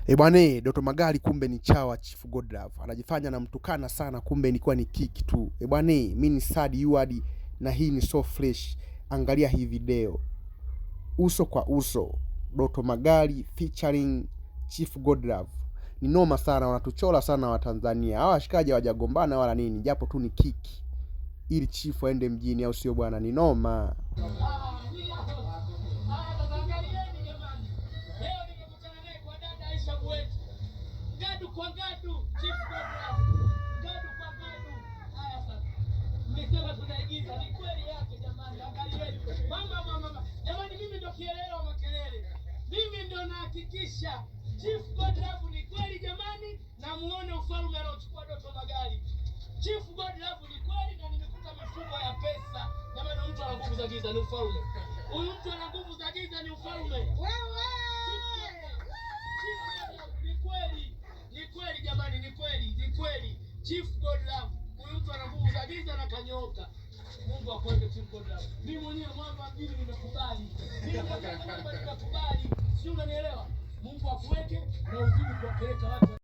E bwana, Doto Magari kumbe ni chawa Chief Godlove. Anajifanya anamtukana sana, kumbe ilikuwa ni kiki tu. E bwana, mimi ni Sadi Yuadi na hii ni So Fresh. Angalia hii video uso kwa uso, Doto Magari featuring Chief Godlove. Ni noma sana, wanatuchola sana Watanzania. Hawa washikaji hawajagombana wala nini, japo tu ni kiki ili chifu aende mjini, au sio bwana? Ni noma. Ngadu kwa ngadu, Chief Godlove. Ngadu kwa ngadu. Haya sasa. Mmesema tunaigiza, ni kweli yake jamani, angalieni. Mama mama mama. Jamani mimi ndo kielele wa makelele. Mimi ndo nahakikisha Chief Godlove ni kweli jamani, na muone ufalme aliochukua Doto Magari. Chief Godlove ni kweli na nimekuta mifuko ya pesa. Jamani, mtu ana nguvu za giza ni ufalme. Huyu mtu ana nguvu za giza ni ufalme. Wewe! Ni kweli, ni kweli jamani, ni kweli, ni kweli. Chief Godlove, huyu mtu ana nguvu za giza na kanyoka. Mungu akuweke Chief Godlove. Mimi mwenyewe mwamba mjini nimekubali. Mimi mwenyewe mwamba nimekubali. Sio, unanielewa? Mungu akuweke na uzidi kuwapeleka watu.